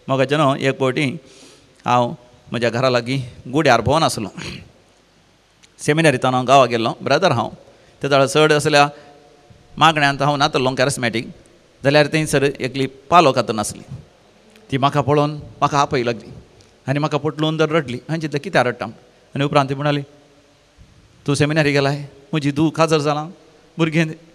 मोगाचें न्हू एक फावटी हांव म्हज्या घरा लागीं गुड्यार भोंवन आसलो. सेमिनारींत हांव गांवाक गेल्लो ब्रदर हांव ते वेळार चड असल्या मागण्यांत हांव नातलो कॅरिस्मॅटीक. जाल्यार थंयसर एकली पालो कातून आसली. ती म्हाका पळोवन म्हाका आपय लागली आनी म्हाका पोटलून तर रडली. हांवें चिंतलें कित्याक रडटा. आनी उपरांत ती म्हणाली तूं सेमिनारी गेलाय, म्हजी धूव काजर जालां,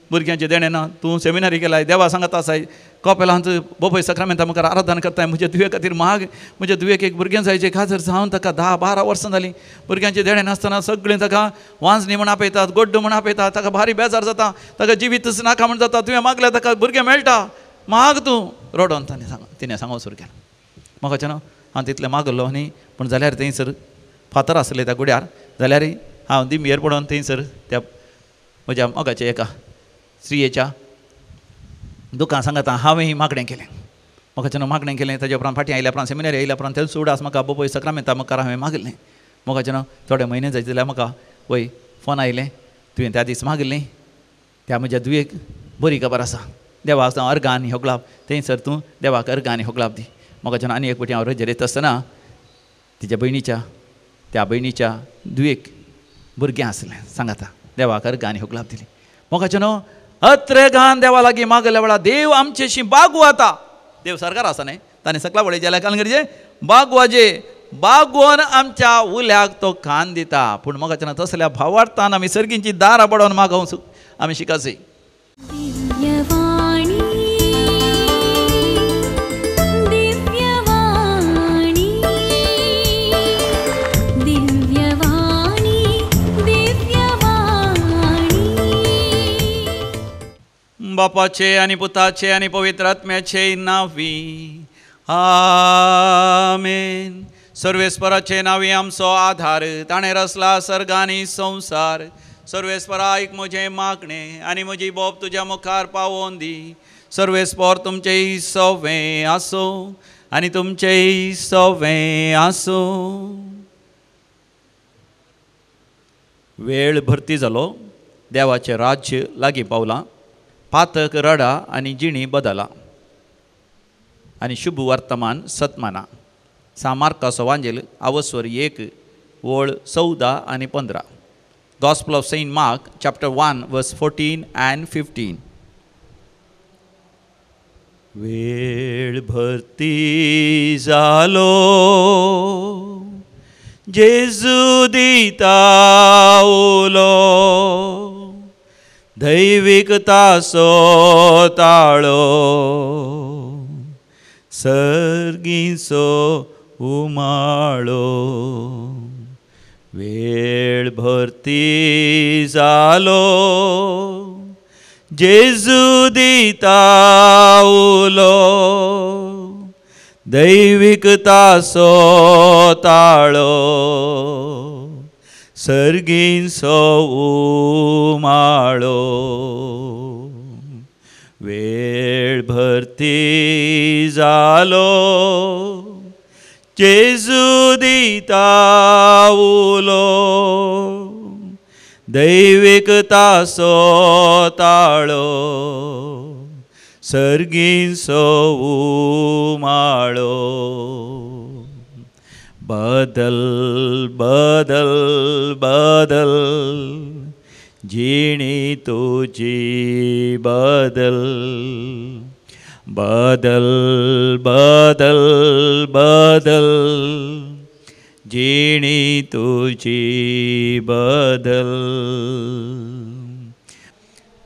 भुरग्यांचें देणें ना, तूं सेमिनारी गेलाय, देवा सांगत आसाय, कॉपेलांत बोपय सक्रामेंता मुखार आराधना करताय, म्हजे धुवे खातीर माग, म्हज्या धुवेक एक भुरगें जाय जें काजर जावन ताका 10-12 वर्सां जालीं, भुरग्यांचें देणें नासतना सगळीं ताका वांजणी म्हण आपयतात, गोड्डो म्हण आपयतात, ताका भारी बेजार जाता, ताका जिवीतच नाका म्हण जाता, तुवें मागल्यार ताका भुरगें मेळटा, माग तूं. रडोन ताणें सांग तिणें सांगूंक सुरू केलें. म्हाका न्हू हांव तितलें मागलो न्ही, पूण जाल्यार थंयसर फातर आसले त्या गुड्यार, जाल्यार हांव दिमयेर पडोन थंयसर त्या म्हज्या मोगाच्या एका स्त्रियेच्या दुकान सांगता हांवें मागणें केलें. म्हाका न्हू मागणें केलें. ताज्या उपरांत फाटीं आयल्या उपरांत सेमिनारी आयल्या उपरांत तेच उडास म्हाका बोपय सक्रामेंता मुखार हांवें मागलें. मोगाचें न्हू थोडे म्हयने जायत जाल्यार म्हाका वय फोन आयलें, तुवें त्या दीस मागलें त्या म्हज्या धुवेक बरी खबर आसा, देवा आसा अर्गां आनी होगलाप, थंयसर तूं देवाक अर्गां आनी होगलाप दी. मोगाचें न्हू आनी एक फावटी हांव रजेर येता आसतना तिच्या भयणीच्या त्या भयणीच्या धुवेक भुरगें आसलें. सांगाता देवाक अर्गां आनी होगलाप दिली. मोगाचें न्हू अत्रेगान देवा लागीं मागल्या वेळा देव आमचेशी बागवता. देव सरकार आसा न्ही, ताणें सकला वळी जाल्यार काल गरजे बागवाजे बागोवन आमच्या उल्याक तो कान दिता. पूण मोगाचें न्हू तसल्या भावार्थान आमी सर्गींची दारां बडोवन मागोवंक आमी शिकासी. बापाचे आनी पुताचे आनी पवित्र आत्म्याचे नांवी आमेन. सर्वेस्पराचे नांवी आमचो आधार, ताणें रचला सर्ग आनी संवसार. सर्वेस्परा आयक म्हजें मागणें आनी म्हजी बोब तुज्या मुखार पावोवन दी. सर्वेस्पर तुमचें सवें आसूं आनी तुमचें सवें आसूं. वेळ भरती जालो, देवाचें राज्य लागीं पावलां. पातक रडा आनी जिणी बदला आनी शुभ वर्तमान सतमाना. सामार्काचो वांजेल आवस्वर 1 ओळ 14 आनी 15. Gospel of Saint Mark chapter 1 verse 14 and 15. वेळ भरती जालो, जेजू दिता उलो, दैवीक तासो ताळो, सर्गीचो उमाळो. वेळ भरती जालो, जेजू दिता उलो, दैवीक तासो ताळो, सर्गीचो उमाळो. वेळ भरती जालो, जेजू दिता उलो, दैवीक तासो ताळो, सर्गीचो उमाळो. बदल बदल बदल जिणी तुजी बदल, बदल बदल बदल जिणी तुजी बदल.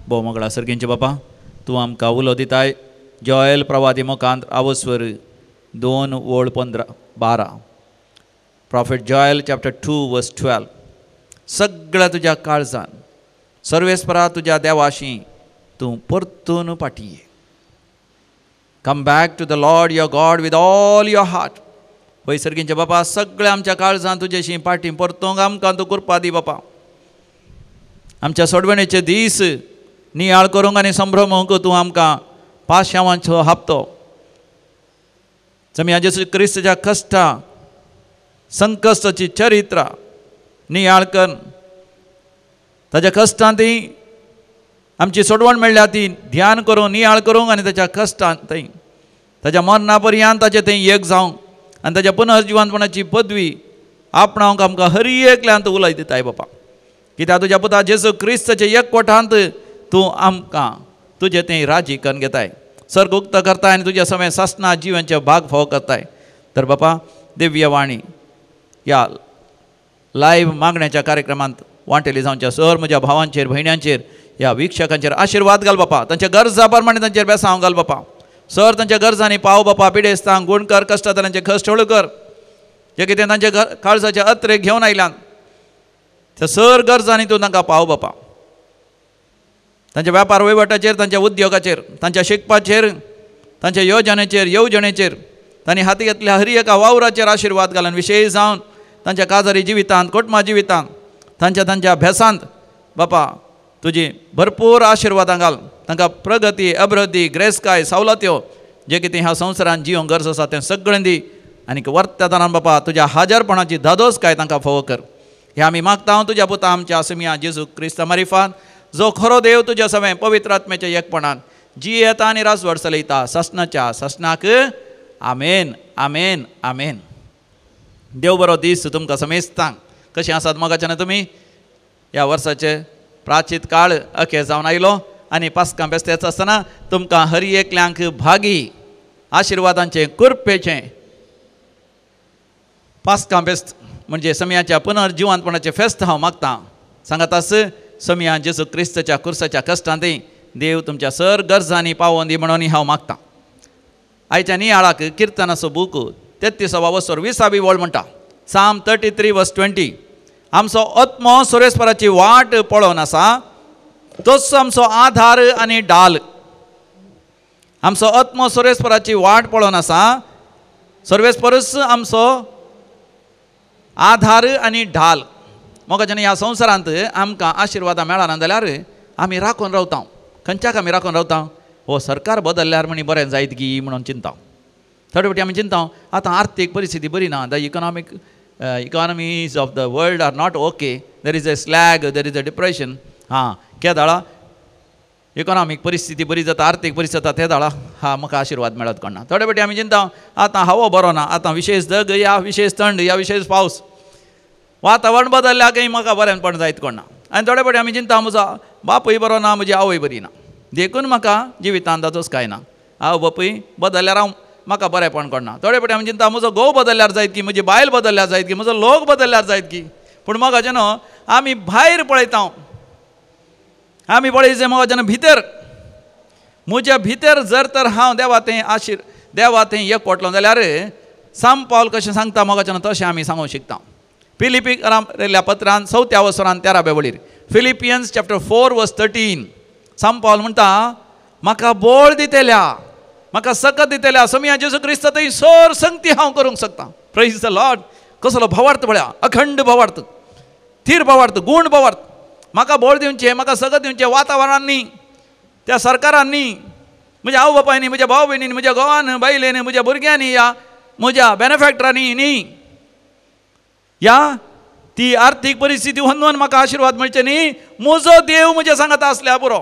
भोव मोगळा सर्गींचे बापा, तूं आमकां उलो दिताय जॉयल प्रवादी मुखांत आवस्वर 2 ओळ 15-12. Prophet Joel chapter 2 verse 12. सगळ्या तुज्या काळजान सर्वेस्परा तुज्या देवाशी तूं परतून फाटीं ये. Come back to the Lord your God with all your heart. पळय सर्गींचे बापा, सगळ्या आमच्या काळजान तुजेशी फाटीं परतूंक आमकां तूं कृपा दी बापा. आमच्या सोडवणेचे दीस नियाळ करूंक आनी संभ्रमूंक तूं आमकां पाशांवांचो हप्तो. जमया जेजू क्रिस्ताच्या कश्टां संकश्टाची चरित्र नियाळ कर, ताच्या कश्टांत ती आमची सोडवण मेळ्ळ्या ती ध्यान करूंक नियाळ करूंक आनी ताच्या कश्टांत थंय ताच्या मरणा पर्यंत ताचें थंय एक जावंक आनी ताच्या पुनर्जिवंतपणाची पदवी आपणावंक आमकां हर एकल्यांत उलय दिताय बापा. कित्याक तुज्या पुता जेजू क्रिस्ताच्या एकवटांत तूं आमकां तुजें थंय राजी करून घेताय, सर्ग उक्त करताय आनी तुज्या समय सासना जिवनचे भाग फावो करताय. तर बापा दिव्यवाणी ह्या लायव्ह मागण्याच्या कार्यक्रमांत वांटेली जावच्या सर म्हज्या भावांचेर भयण्यांचेर ह्या वीक्षकांचेर आशिर्वाद घाल बापा. तांच्या गरजा प्रमाणे तांचेर बेसांव घाल बापा. सर तांच्या गरजांनी पाव बापा. पिडेस्तांक गुण कर, कश्टांतल्यांचे कश्ट हळू कर. जे कितें तांचे काळजाचे अत्रेक घेवन आयल्यान त्या सर गरजांनी तूं तांकां पाव बापा. तांच्या व्यापार वहिवटाचेर, तांच्या उद्योगाचेर, तांच्या शिकपाचेर, तांच्या योजनेचेर येवजणेचेर तांणी हाती घेतल्या हर एका वावराचेर आशिर्वाद घालून विशेश जावन तांच्या काजारी जिवितांत, कुटुंबा जिवितांत, तांच्या तांच्या अभ्यासांत बापा तुजी भरपूर आशिर्वादां घाल. तांकां प्रगती, अभिवृद्धी, ग्रेसकाय, सवलत्यो जे कितें ह्या संवसारान जिवंक गरज आसा तें सगळें दी आनी वर्तताना बापा तुज्या हाजरपणाची धादोसकाय तांकां फावो कर. हें आमी मागता तुज्या पुता आमच्या समिया जेजू क्रिस्ता मारिफान, जो खरो देव तुज्या सवें पवित्र आत्म्याच्या एकपणान जी येता आनी राजवट चलयता सासणाच्या सासणाक. आमेन, आमेन, आमेन. देव बरो दीस तुमकां समेस्तांक. कशें आसात मोगाच्यान तुमी? ह्या वर्साचे प्राचीत काळ अखेर जावन आयलो आनी पास्कां बेस्तेच आसतना तुमकां हर एकल्यांक भागी आशिर्वादांचें कृपेचें पास्कां बेस्त म्हणजे समयाच्या पुनर्जिवंतपणाचें फेस्त हांव मागतां. सांगात समया जेजू क्रिस्ताच्या कुर्साच्या कश्टांत देव तुमच्या सर गरजांनी पावोवन दी म्हणून हांव मागतां. आयच्या नियाळाक किर्तनाचो बूक 33 वसर 20 वळ म्हणटा, Psalm 33:20. आमचो आत्मो सुरेस्पराची वाट पळोवन आसा, तोच आमचो आधार आनी डाल. आमचो आत्मो सुरेस्पराची वाट पळोवन आसा, सर्वेस्परूच आमचो आधार आनी ढाल. मोगाच्यान ह्या संवसारांत आमकां आशिर्वादां मेळना जाल्यार आमी राखून रावता. खंयच्याक आमी राखून रावता? हो सरकार बदलल्यार म्हणी बरें जायत गी म्हणून चिंता. थोडे फावटी आमी चिंता आतां आर्थीक परिस्थिती बरी ना, the economies of the world are not okay, there is a slag, there is a depression. हां केदाळा इकॉनॉमीक परिस्थिती बरी जाता, आर्थीक परिस्थिती जाता ते दाळा हा म्हाका आशिर्वाद मेळत कोणा. थोडे फावटी आमी चिंता आतां हवो बरो ना, आतां विशेश दग या विशेश थंड या विशेश पावस, वातावरण बदलल्या काही म्हाका बरेंपण जायत कोणा. आनी थोडे फावटी आमी चिंता म्हजो बापूय बरो ना, म्हजी आवय बरी ना, देखून म्हाका जिवितांत ताचोच कांय ना. आवय बापूय बदलल्यार हांव म्हाका बरेंपण कोणा. थोडे फावटी आमी चिंता म्हजो घोव बदलल्यार जायत की, म्हजी बायल बदलल्यार जायत की, म्हजो लोक बदलल्यार जायत की. पूण मोगाचें न्हू आमी भायर पळयता, आमी पळयचें मोगाचें भितर. म्हज्या भितर जर तर हांव देवा तें आशीर देवा तें एकवटलो जाल्यार साम पावल कशें सांगता मोगाचें तशें आमी सांगूंक शिकता. फिलिपी पत्रान 4 वसरान 13 वळीर, फिलिपियन्स चॅप्टर 4:13, साम पावल म्हणटा म्हाका बोळ दितेल्या, म्हाका सकत दितेल्या समया जेजू क्रिस्त थंय सर संगती हांव करूंक शकता. Praise the Lord. कसलो भावार्थ पळया, अखंड भावार्थ, थीर भावार्थ, गूण भावार्थ. म्हाका बोळ दिवचें, म्हाका सगत दिवचें वातावरणांनी, त्या सरकारांनी, म्हज्या आवय बापायनी, म्हज्या भाव भयणींनी, म्हज्या घोवान बायलेनी, म्हज्या भुरग्यांनी, या म्हज्या बेनिफॅक्टरांनी न्ही, या ती आर्थीक परिस्थिती होंदून म्हाका आशिर्वाद मेळचे न्ही. म्हजो देव म्हज्या सांगाता आसल्या पुरो,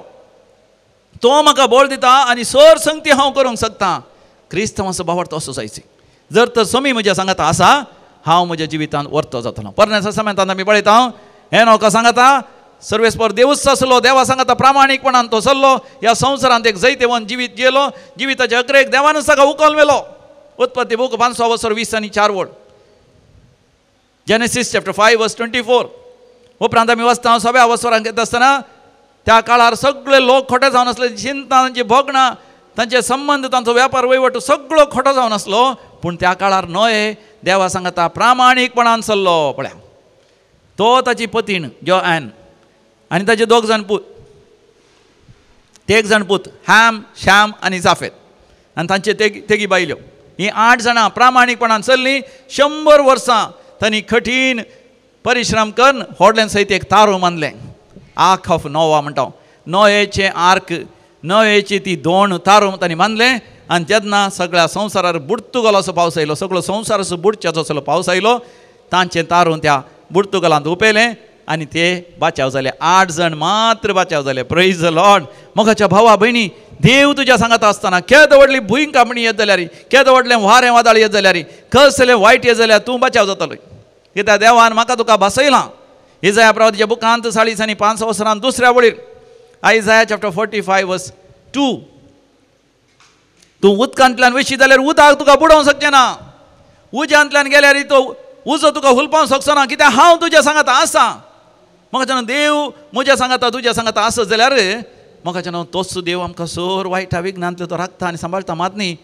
तो म्हाका बोळ दिता आनी सर संगती हांव करूंक शकता. क्रिस्तांवाचो भावार्थ असो जायची. जर तर समी म्हज्या सांगाता आसा, हांव म्हज्या जिवितांत वर्तो जातलो. परन्या समेंतान आमी पळयता हें नोका सांगाता सर्वेस्पर देवूच आसलो, देवा सांगाता प्रामाणीकपणान तो चल्लो, ह्या संवसारांत एक जैतेवन जिवीत गेलो, जिविताच्या अकरेक देवानूच ताका उखल व्हेलो. उत्पत्ती बूक 5 20 आनी 4 वळ, जेनेसीस चॅप्टर 5:24. उपरांत आमी वचता सगळ्या वसरांक येता आसतना त्या काळार सगळे लोक खोटे जावन आसले, चिंता, तांची भोगणां, तांचे संबंद, तांचो व्यापार वहिवट सगळो खोटो जावन आसलो. पूण त्या काळार न्हय देवा सांगाता प्रामाणीकपणान चल्लो. पळया तो ताची पतीण जो एन आनी ताचे 2 जाण पूत, 3 जाण पूत, हॅम, श्याम आनी जाफेत, आनी तांचे तेगी बायल्यो. ही 8 जाणां प्रामाणीकपणान चल्लीं. 100 वर्सां तांणी कठीण परिश्रम करून व्हडल्यान सयत एक तारो मानलें, आर्क ऑफ नोवा म्हणटा, नोयेचें आर्क, नोयेची ती दोण तारो तांणी मानलें. आनी तेन्ना सगळ्या संवसारार बुडतुगलाचो पावस आयलो, सगळो संवसाराचो बुडच्याचो असलो पावस आयलो. तांचें तारून त्या बुडतुगलांत उपेलें आनी ते बाचाव जाले. 8 जाण मात्र बाचाव जाले. Praise the Lord. मोगाच्या भावा भयणी, देव तुज्या सांगात आसतना केदो व्हडली भूंय कांपणी येत जाल्यार, केदो व्हडलें वारें वादळ येत जाल्यार, कसलें वायट येत जाल्यार तूं बचाव जातलो. कित्याक देवान म्हाका तुका भासयलां. इजाया प्रवादीच्या बुकांत 45 वसरान दुसऱ्या वळीर, आयजाया चॅप्टर 45 वर्स 2, तूं उदकांतल्यान वशी जाल्यार उदक तुका बुडोवंक शकचें ना, उज्यांतल्यान गेल्यार तो उजो तुका हुलपावंक शकचो ना, कित्याक हांव तुज्या सांगात आसा. म्हाका देव म्हज्या सांगाता तुज्या सांगाता आसत जाल्यार म्हाका तोच देव आमकां सर वायटा विघ्नांतलो तो राखता आनी सांबाळटा. मात न्ही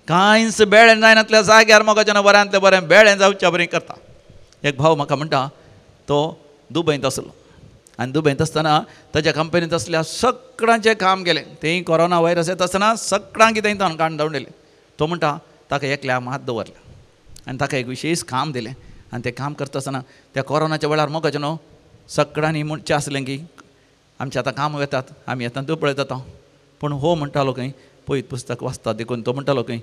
कांयच बेळें जायनातल्या जाग्यार म्हाका बऱ्यांतलें बरें बेळें जावच्या बरें करता. एक भाव म्हाका म्हणटा, तो दुबयंत आसलो आनी दुबयंत आसतना ताच्या कंपनींत आसल्या सगळ्यांचें काम गेलें. तें कोरोना व्हायरस येता आसतना सगळ्यांक कितें काण धांवन दिलें. तो म्हणटा ताका एकल्या हात दवरलें आनी ताका एक विशेश काम दिलें आनी तें काम करता आसतना त्या कोरोनाच्या वेळार मोगाचें न्हू सगळ्यांनी म्हणचें आसलें की आमचें आतां काम वेतात, आमी आतां दुबळे जाता. पूण हो म्हणटालो खंय पयत पुस्तक वाचता देखून तो म्हणटालो खंय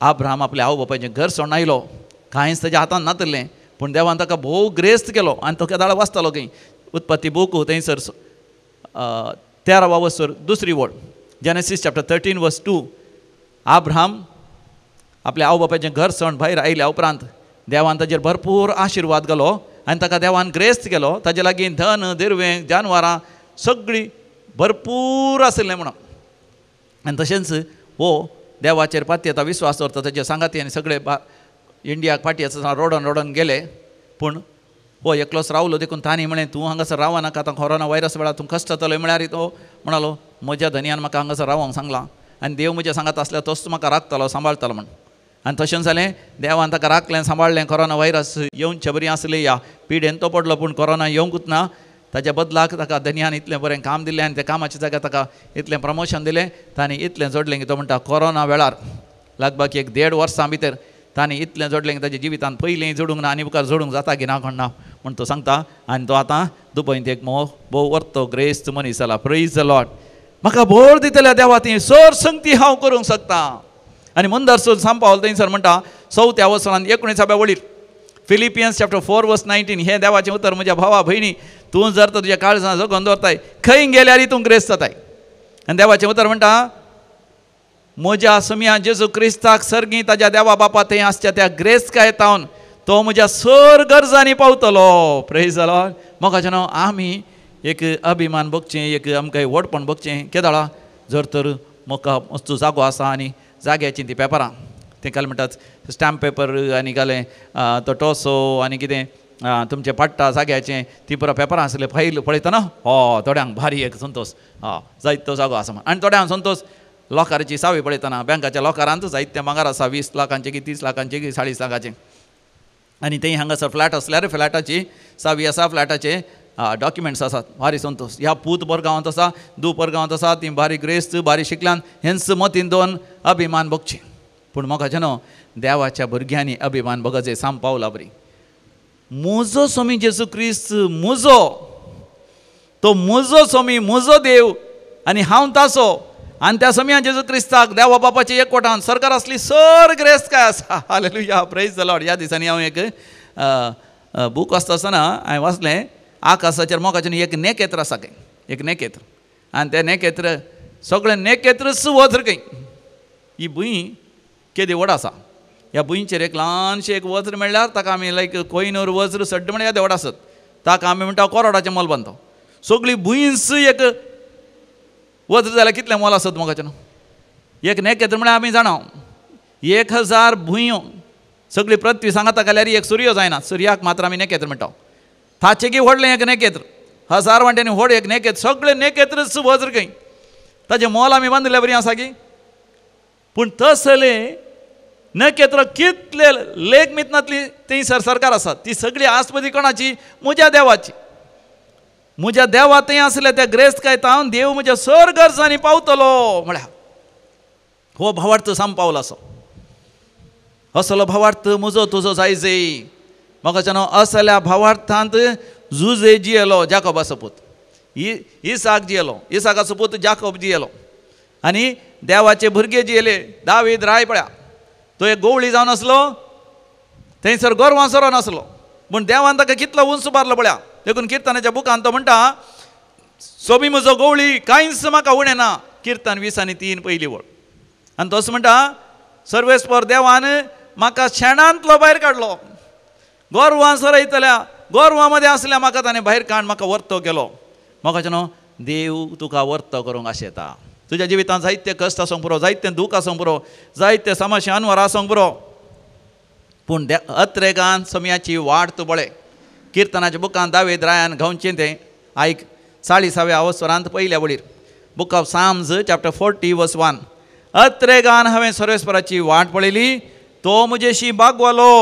आब्राम आपल्या आवय बापायचें घर सोडून आयलो, कांयच ताज्या हातान नातलें, पूण देवान ताका भोव ग्रेस्त केलो. आनी तो केदाळ वाचतालो खंय उत्पत्ती बूक थंयसर 13 वसर दुसरी वळ, जेनेसीस चॅप्टर 13 वर्स 2, आब्राम आपल्या आवय बापायचें घर सोडून भायर आयल्या उपरांत देवान ताजेर भरपूर आशिर्वाद घालो आनी ताका देवान ग्रेस्त केलो. ताजे लागीं धन दिरवें जानवरां सगळीं भरपूर आशिल्लें म्हणून. आनी तशेंच हो देवाचेर पातयेता विस्वास दवरता ताजे सांगाती आनी सगळे इंडियाक फाटी आसतना रोडोन रोडोन गेले. पूण हो एकलोच रावलो देखून तांणी म्हळें तूं हांगासर रावनाका, नाका आतां कोरोना व्हायरस वेळार तूं कश्ट जातलो. म्हळ्यार तो म्हणालो म्हज्या धनयान म्हाका हांगासर रावोंक सांगलां आनी देव म्हज्या सांगात आसल्यार तोच म्हाका राखतलो सांबाळटलो म्हण. आनी तशें जालें, देवान ताका राखलें सांबाळ्ळें. कोरोना व्हायरस येवचे बरी आसली ह्या पिडेन तो पडलो, पूण कोरोना येवंकूच ना. ताच्या बदलाक ताका धनयान इतलें बरें काम दिलें आनी त्या कामाच्या जाग्यार ताका इतलें प्रमोशन दिलें. तांणी इतलें जोडलें की तो म्हणटा कोरोना वेळार लगभग 1.5 वर्सां भितर तांणी इतलें जोडलें की ताच्या जिवितान पयलीं जोडूंक ना आनी मुखार जोडूंक जाता की ना कोण ना म्हण तो सांगता. आनी तो आतां दुबयंत एक भोव वर्तो ग्रेस्त मनीस जाला. Praise the Lord. म्हाका भोर दितल्या देवा ती सर संगती हांव करूंक शकता. आनी मुंदरसून सांपावल थंयसर म्हणटा 4 वसरान 19व्या वळीर, फिलिपियन्स चॅप्टर 4 वर्स 19, हें देवाचें उतर म्हज्या भावा भयणी, तूं जर तर तुज्या काळजान जगोवन दवरताय खंय गेल्यार तूं ग्रेस्त जाताय. आनी देवाचें उतर म्हणटा म्हज्या समिया जेजू क्रिस्ताक सर्गी ताज्या देवा बापा थंय आसच्या त्या ग्रेस्तकाय तावन तो म्हज्या सर गरजांनी पावतलो. प्रेज the Lord. मोगाचें न्हू आमी एक अभिमान भोगचें, एक आमकां व्हडपण भोगचें केदाळा जर तर म्हाका मस्त जागो आसा आनी जाग्याचीं तीं पेपरां तें काल म्हणटात स्टॅम्प पेपर आनी घालें तो टोसो आनी कितें तुमचें पडटा जाग्याचें ती पुरो पेपरां आसले फायल पळयतना हो थोड्यांक भारी एक संतोश जायतो जागो आसा. आनी थोड्यांक संतोश लॉकराची सावी पळयतना बँकाच्या लॉकरांत जायते मांगार आसा 20 लाखांचे की 30 लाखांचे की 40 लाखांचे. आनी थंय हांगासर फ्लॅट आसल्यार फ्लॅटाची सावी आसा, फ्लॅटाचे डॉक्युमेंट्स आसात. भारी संतोश. ह्या पूत परगांवांत आसा, दू परगांवांत आसा, ती भारी ग्रेस्त भारी शिकल्यान हेंच मतीन दोन अभिमान भोगचें. पूण म्हाका न्हू देवाच्या भुरग्यांनी अभिमान भोगचे साम पावला बरी. म्हजो स्वामी जेजू क्रिस्त म्हजो, तो म्हजो स्वामी म्हजो देव आनी हांव ताचो. आनी त्या स्वामया जेजू क्रिस्ताक देवा बापाचे एकवटान सरकार आसली सर ग्रेस्त काय आसा. हालेलुया. Praise the Lord. ह्या दिसांनी हांव एक बूक वाचता आसतना हांवें वाचलें आकाशाचेर मोगाचें एक नेकेत्र आसा खंय, एक नेकेत्र. आनी तें नेकेत्र सगळें नेकेत्रच वज्र खंय. ही भूंय केदी व्हड आसा, ह्या भुंयचेर एक ल्हानशें एक वज्र मेळ्ळ्यार ताका आमी लायक कोहिनूर वज्र सड्ड म्हळ्यार येदें व्हड आसत, ताका आमी म्हणटा करोडाचें मोल बांदता. सगळी भूंयच एक वज्र जाल्यार कितलें मोल आसत मोगाचें न्हू. एक नेकेत्र म्हळ्यार आमी जाणा 1000 भुंयो सगळी पृथ्वी सांगाता घाल्यार एक सुर्यो जायना, सुर्याक मात्र आमी नेकेत्र म्हणटा. ताचेकी व्हडलें एक नेकेत्र, 1000 वांट्यांनी व्हड एक नेकेत्र, सगळें नेकेत्रच वज्र खंय. ताचें मोल आमी बांदिल्ल्या बरी आसा की. पूण तसलें नखेत्र कितले लेख मितनातली थंयसर सरकार आसा ती सगळी आसपदी कोणाची, म्हज्या देवाची. म्हज्या देवा थंय आसले त्या ग्रेस्त काय तावन देव म्हज्या सर गरजांनी पावतलो. म्हळ्यार हो भावार्थ साम पावलो असो असलो भावार्थ म्हजो तुजो जायजय. म्हाका न्हू असल्या भावार्थांत जुजे जियेलो जाकोबाचो पूत, इसाक जियेलो, इसाकाचो पूत जाकोब जियेलो आनी देवाचे भुरगे जियेले. दावीद राय पळया तो एक गोवळी जावन आसलो, थंयसर गोरवां सरो नासलो, पूण देवान ताका कितलो उंच उबारलो पळया. देखून किर्तनाच्या बुकान तो म्हणटा सोबी म्हजो गोवळी कांयच म्हाका उणें ना, किर्तन 20:3 पयली वळ. आनी तसो म्हणटा सर्वेस्पर देवान म्हाका शेणांतलो भायर काडलो, गोरवां सरयतल्या गोरवां मदें आसल्या म्हाका ताणें भायर काड म्हाका वर्तो केलो. म्हाका न्हू देव तुका वर्तो करूंक आशेता. तुज्या जिवितांत जायते कश्ट आसूंक पुरो, जायते दूख आसूंक पुरो, जायते समस्या अनवर आसूंक पुरो, पूण अत्रेगान समयाची वाट तूं पळय. किर्तनाच्या बुकान दावेद रायान गावचें तें आयक 40व्या अवसरांत पयल्या वळीर, book of Psalms chapter 40 verse 1. अत्रेगान हांवें सर्वेस्पराची वाट पळयली, तो म्हजेशी बागवलो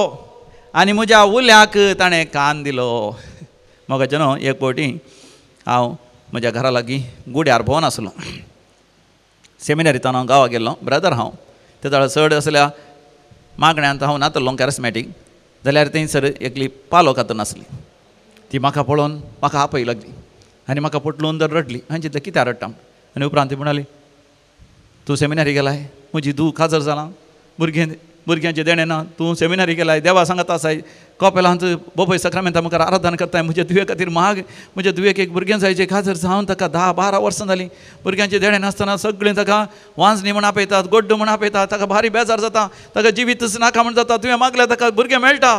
आनी म्हज्या उल्याक ताणें कान दिलो. म्हाका न्हू एक फावटी हांव म्हज्या घरा लागीं गुड्यार भोंवन आसलो. सेमिनारींत हांव गांवाक गेल्लो, ब्रदर हांव ते वेळार चड असल्या मागण्यांत हांव नातलो कॅरिस्मॅटीक, जाल्यार थंयसर एकली पालो कातून आसली. ती म्हाका पळोवन म्हाका आपय लागली आनी म्हाका पोटलून तर रडली. हांवें चिंतलें कित्याक रडटा. आनी उपरांत ती म्हणाली तूं सेमिनारी गेलाय, म्हजी धूव काजर जालां, भुरग्यांचें देणें ना, तूं सेमिनारी गेलाय, देवा सांगत आसाय, कॉपेलांत बोपय सक्रामेंता मुखार आराधना करताय, म्हज्या धुवे खातीर माग, म्हज्या धुवेक एक भुरगें जाय जें काजर जावन ताका 10-12 वर्सां जालीं, भुरग्यांचें देणें नासतना सगळीं ताका वांजणी म्हण आपयतात, गोड्डू म्हण आपयतात, ताका भारी बेजार जाता, ताका जिवीतच नाका म्हण जाता, तुवें मागल्यार ताका भुरगें मेळटा,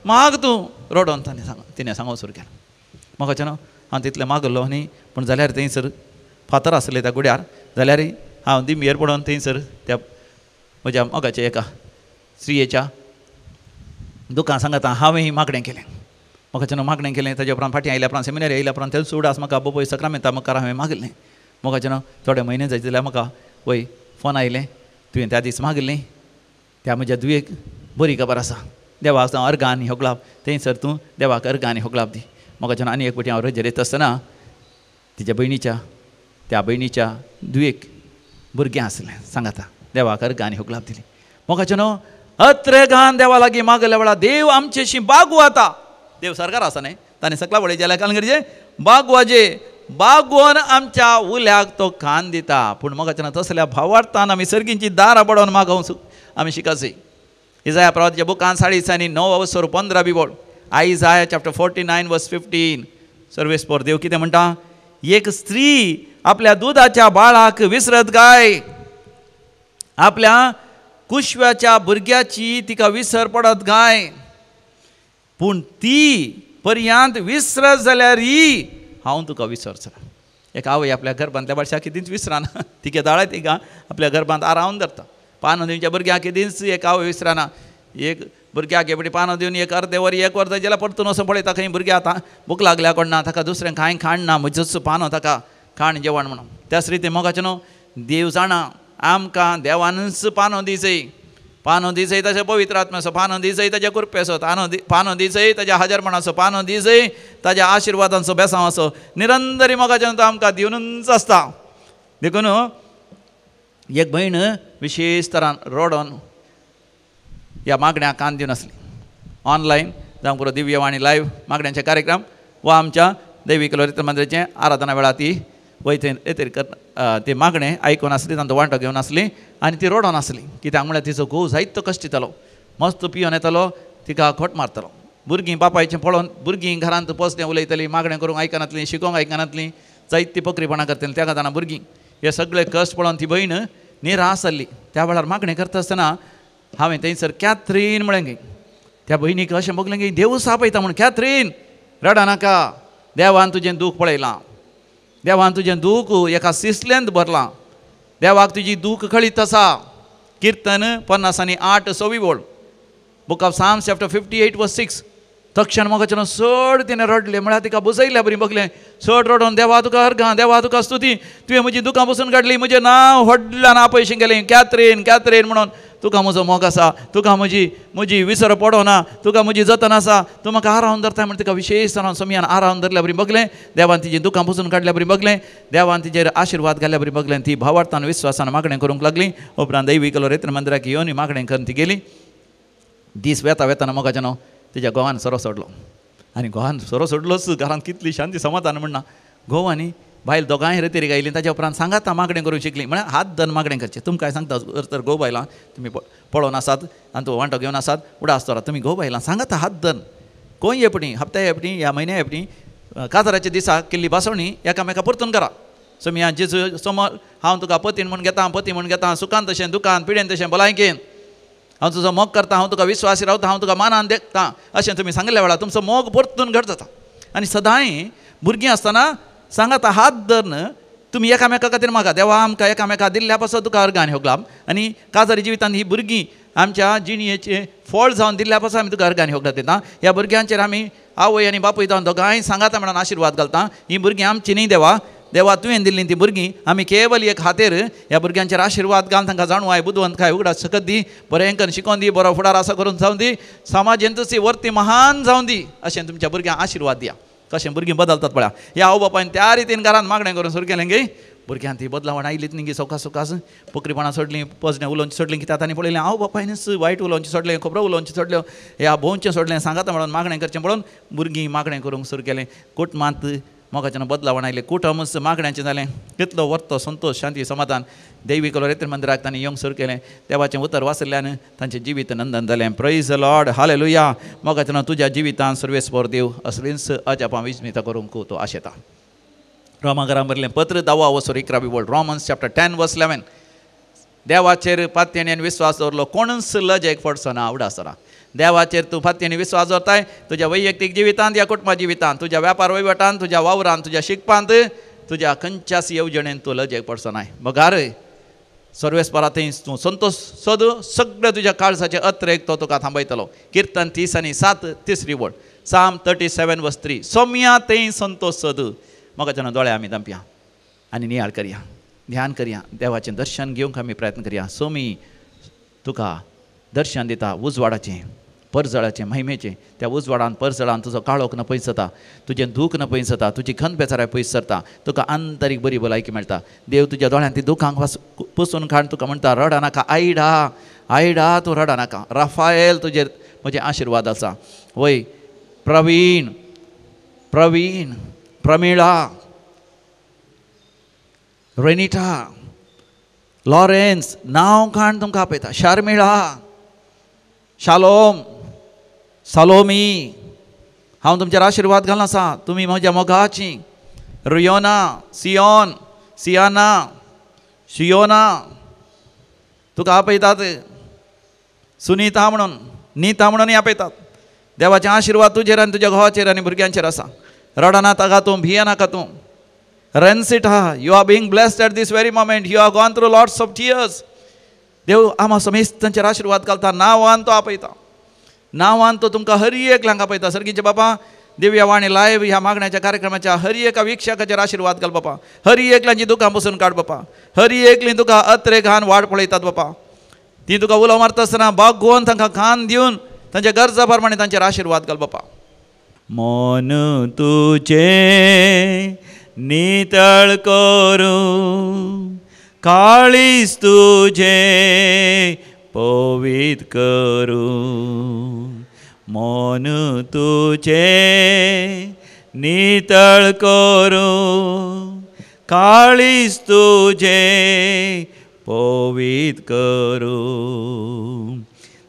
माग तूं. रडोन ताणें सांग तिणें सांगूंक सुरू केलें. म्हाका न्हू हांव तितलें मागलो न्ही, पूण जाल्यार थंयसर फातर आसले त्या गुड्यार, जाल्यार हांव दिमयेर पडोन थंयसर त्या म्हज्या मोगाच्या एका स्त्रियेच्या दुकान सांगता हांवें मागणें केलें. म्हाका न्हू मागणें केलें. ताज्या उपरांत फाटीं आयल्या उपरांत सेमिनारी आयल्या उपरांत तेच उडास म्हाका बोपय सक्रामेंता मुखार हांवें मागलें. म्हाका न्हू थोडे म्हयने जायत जाल्यार म्हाका वय फोन आयलें, तुवें त्या दीस मागलें त्या म्हज्या धुवेक बरी खबर आसा, देवा आसा अर्गां आनी होगलाप, थंयसर तूं देवाक अर्गां आनी होगलाप दी. म्हाका न्हू आनी एक फावटी हांव रजेर येता आसतना तिच्या भयणीच्या त्या भयणीच्या धुवेक भुरगें आसलें, सांगाता देवाक अर्गां आनी होगलाप दिली. म्हाका न्हू अत्रेगान देवा लागीं मागल्या वेळा देव आमचेशी बागवता. देव सरकार आसा न्ही, ताणें सकला वळी जाल्यार काल गरजे बागवाजे बागोवन आमच्या उल्याक तो कान दिता. पूण म्हाका तसल्या भावार्थान आमी सर्गींची दारां बडोवन मागोवंक आमी शिकासी. इजाया प्रवादाच्या बुकान 9:15 वळ, आयजाया चॅप्टर 49 verse 15. सर्वेस्पर देव कितें म्हणटा, एक स्त्री आपल्या दुदाच्या बाळाक विसरत काय, आपल्या कुशव्याच्या भुरग्याची तिका विसर पडत काय, पूण ती पर्यांत विसरत जाल्यार हांव तुका विसरचो. एक आवय आपल्या गर्भांतल्या बाळशाक केदींच विसराना, तिगे दाळा तिका आपल्या गर्भांत आरावन धरता. पानां दिवच्या भुरग्याक केदींच एक आवय विसराना. एक भुरग्याक एपडी पानां दिवन एक अर्दे वर एक वर जाल्यार परतून वचून पळयता खंय भुरग्या आतां भूक लागल्या कोण ना, ताका दुसरें कांय खाण ना, म्हजोच पानो ताका खाण जेवण म्हणून. त्याच रितीन मोगाचें न्हू देव जाणा आमकां देवानूच पानो दिसय, पानो दिसय ताच्या पवित्र आत्म्याचो, पानो दिसय ताच्या कृपेचो, पानो दिसय ताच्या हाजरपणाचो, पानो दिसय ताच्या आशिर्वादांचो बेसांवाचो निरंतरी मोगाचें तो आमकां दिवनूच आसता. देखून एक भयण विशेश तरान रडोन ह्या मागण्या कान दिवन आसली. ऑनलायन जावं पुरो दिव्यवाणी लायव्ह मागण्यांचे कार्यक्रम वा आमच्या दैवीक लोरित मंदिराचें आराधना वेळार ती वयते येतरी ती मागणें आयकून आसली, तांचो वांटो घेवन आसली आनी ती रडोन आसली. कित्याक म्हळ्यार तिचो घोव जायतो कश्ट दितालो, मस्त पिवन येतालो, तिका खोट मारतालो. भुरगीं बापायचें पळोवन भुरगीं घरांत पोसलें उलयतालीं, मागणें करूंक आयकनातलीं, शिकोवंक आयकनातलीं, जायतीं पकरीपणां करतालीं. त्या कारणान भुरगीं हे सगळे कश्ट पळोवन ती भयण निराश जाल्ली. त्या वेळार मागणें करता आसतना हांवें थंयसर कॅथरीन म्हळें गे, त्या भयणीक अशें बगलें की देवूच आपयता म्हूण, कॅथरीन रडनाका, देवान तुजें दूख पळयलां, देवान तुजें दूख एका सिसलेंत भरलां, देवाक तुजी दूख कळीत आसा. किर्तन 58 वळ, book of Psalms chapter 58 verse 6. तक्षण मोगाचें चड तिणें रडलें, म्हळ्यार तिका बुजयल्या बरी बगलें, चड रडोन देवा तुका अर्गां, देवा तुका स्तुती, तुवें म्हजी दुकां बसून काडली, म्हजें नांव व्हडल्यान आपयशें गेलें, कॅथरीन कॅथरीन म्हणून, तुका म्हजो मोग आसा, तुका म्हजी म्हजी विसर पडना, तुका म्हजी जतन आसा, तूं म्हाका आरावन धरता म्हण तिका विशेश तरान समयान आरावन धरल्या बरी बगलें, देवान तिजी दुकां पुसून काडल्या बरी बगलें, देवान तिजेर आशिर्वाद घाल्ल्या बरी बगलें. ती भावार्थान विस्वासान मागणें करूंक लागली. उपरांत दैवीक लोरेत्र मंदिराक येवन मागणें करून ती गेली. दीस वेता वेताना मोगाचें न्हू तिच्या घोवान सोरो सोडलो आनी घोवान सोरो सोडलोच घरांत कितली शांती समाधान म्हणना. घोव आनी बायल दोगांय रेतीर आयलीं. ताच्या उपरांत सांगाता मागणें करूंक शिकलीं, म्हळ्यार हात धरून मागणें करचें. तुमकां सांगता जर तर घोव बायलां तुमी पळोवन आसात आनी तो वांटो घेवन आसात उडास दवरात, तुमी घोव बायलां सांगाता हात धरून खंय येपणी हप्त्या येपणी ह्या म्हयन्या येपणी काजाराच्या दिसा केल्ली भासवणी एकामेका परतून करा. सोमया जेजू समोर हांव तुका पतीन म्हूण घेता, पती म्हूण घेता, सुखान तशें दुखान, पिडेन तशें भलायकेन हांव तुजो मोग करता, हांव तुका विश्वासी रावता, हांव तुका मानान देखता अशें तुमी सांगल्या वेळार तुमचो मोग परतून घट जाता. आनी सदांय भुरगीं आसतना सांगाता हात धरून तुमी एकामेका खातीर मागा, देवा आमकां एकामेका दिल्ल्या पासत तुका अर्गान होगलाम. आनी काजारी जिवितांत ही भुरगीं आमच्या जिणयेचें फळ जावन दिल्ल्या पासून आमी तुका अर्गान होगला दिता. ह्या भुरग्यांचेर आमी आवय आनी बापूय जावन दोगांय सांगाता म्हणून आशिर्वाद घालता. ही भुरगीं आमची न्ही देवा, देवा तुवें दिल्ली ती भुरगीं, आमी केवल एक खातीर ह्या भुरग्यांचेर आशिर्वाद घालून तांकां जाणवाय बुदवंतकाय उगडास शकत दी, बरें करून शिकोवन दी, बरो फुडार आसा करून जावन दी, समाजेंतूच वर्ती महान जावन दी अशें तुमच्या भुरग्यांक आशिर्वाद दिया. कशें भुरगीं बदलतात पळया, ह्या आवय बापायन त्या रितीन घरांत मागणें करून सुरू केलें गे भुरग्यांक ती बदलावण आयलीच न्ही गे, सवकास सवकास पोकरीपणां सोडलीं, पजणें उलोवचें सोडलीं, कित्याक तांणी पळयलें आवय बापायनच वायट उलोवचें सोडलें, खबरो उलोवचें सोडल्यो, ह्या भोंवचें सोडलें, सांगाता म्हणून मागणें करचें पळोवन भुरगीं मागणें करूंक सुरू केलें. कुटुंबांत मोगाच्यान बदलावण आयलें, कुटुंबच मागण्यांचें जालें, कितलो वर्तो संतोश शांती समाधान दैवीक लोरेत्र मंदिराक तांणी येवंक सुरू केलें. देवाचें उतर वाचिल्ल्यान तांचें जिवीत नंदन जालें. Praise the Lord, hallelujah. मोगाच्यान तुज्या जिवितान सर्वेस्पर देव असलींच अजापां विस्मिता करूंक तो आशेता. रोमाघरां बरलें पत्र 10 वसोर 11 वळ, रोमन्स चॅप्टर 10 वर्स 11. देवाचेर पातयेन विस्वास दवरलो कोणूच लजेक पडचो ना, उडासना. देवाचेर तूं फात्यांनी विस्वास दवरताय तुज्या वैयक्तीक जिवितांत, ह्या कुटुंबा जिवितांत, तुज्या व्यापार वहिवटांत, तुज्या वावरांत, तुज्या शिकपांत, तुज्या खंयच्याच येवजणेन तूं लजेक पडचो नाय. बगार सर्वेस्परा थंय तूं संतोश सोद, सगळें तुज्या काळजाचे अत्रेक तो तुका थांबयतलो. किर्तन 30:7 तिसरी वळ, साम 37 वर्स 3. सोम्या थंय संतोश सोद. मोगाच्यान दोळे आमी दांपया आनी नियाळ करया, ध्यान करया, देवाचें दर्शन घेवंक आमी प्रयत्न करया. सोमी तुका दर्शन दिता उजवाडाचें, परजळाचें, महिमेचें. त्या उजवाडान परजळान तुजो काळोख न पयस जाता, तुजें दूख न पयस जाता, तुजी खंत बेचाराय पयस सरता, तुका आंतरीक बरी भलायकी मेळटा. देव तुज्या दोळ्यान ती दुखांक पुसून काड तुका म्हणटा रडा नाका आयडा, आयडा तूं रडा नाका. राफायल तुजेर म्हजे आशिर्वाद आसा. वय प्रवीण, प्रवीण, प्रमिळा, रेनिटा, लॉरेन्स नांव काण तुमकां आपयता, शार्मिळा, शालोम, सालोमी, हांव तुमचेर आशिर्वाद घालून आसा, तुमी म्हज्या मोगाची. रियोना, सियोन, सियाना, शियोना तुका आपयतात, सुनीता म्हणून, नीता म्हणूनय आपयतात. देवाचे आशिर्वाद तुजेर आनी तुज्या घोवाचेर आनी भुरग्यांचेर आसा. रडना ताका तूं, भियेनाका तूं. Rancita, you are being blessed at this very moment. You have gone through lots of tears. देव आमा समेस्तांचेर आशिर्वाद घालता, नांवान तो आपयता, नांवान तो तुमकां हर एकल्यांक आपयता. सर्गीचे बापा, दिव्या वाणी लायव्ह ह्या मागण्याच्या कार्यक्रमाच्या हर एका वीक्षकाचेर आशिर्वाद घाल बापा. हर एकल्यांची दुकां बसून काड बापा. हर एकलीं तुका अत्रेगान वाट पळयतात बापा. ती तुका उलो मारता आसतना बागोवन तांकां कान दिवन तांच्या गरजा प्रमाणे तांचेर आशिर्वाद घाल बापा. मन तुझें नितळ करूं, काळीज तुझें पवित्र करूं, मन तुझें नितळ करूं, काळीज तुझें पवित्र करूं.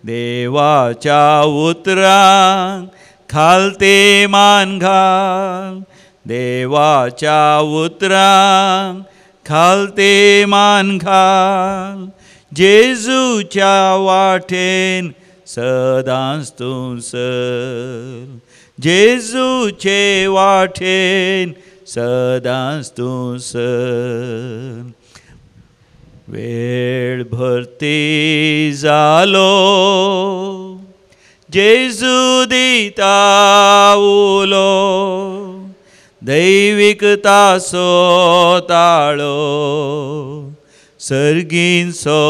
देवाच्या उतरांक खालते मान घाल, देवाच्या उतरांक खालते मान घाल, जेजूच्या वाटेन सदांच तूं सर, जेजूचे वाटेन सदांच तूं सर. वेळ भरती जालो, जेजू दिता उलो, दैवीक तासो ताळो, सर्गींचो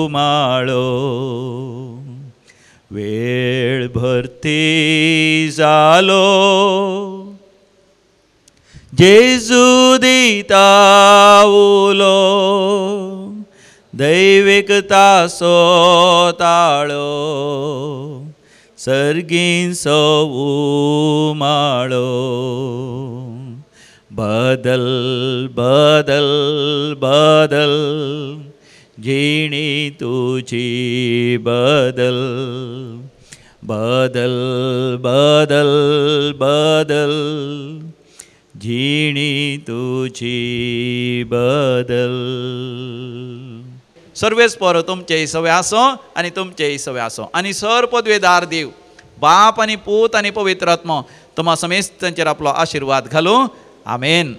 उमाळो. वेळ भरती जालो, जेजू दिता उलो, दैवीक तासो ताळो, सर्गींचो उमाळो. बदल बदल बदल जिणी तुझी, बदल बदल बदल बदल जिणी तुजी बदल. सर्वेस्पर तुमचे सवे आसो आनी तुमचे सवे आसो आनी सर पदवेदार देव बाप आनी पूत आनी पवित्र आत्मो तुम्हा समेस्तांचेर आपलो आशिर्वाद घालूं. आमेन.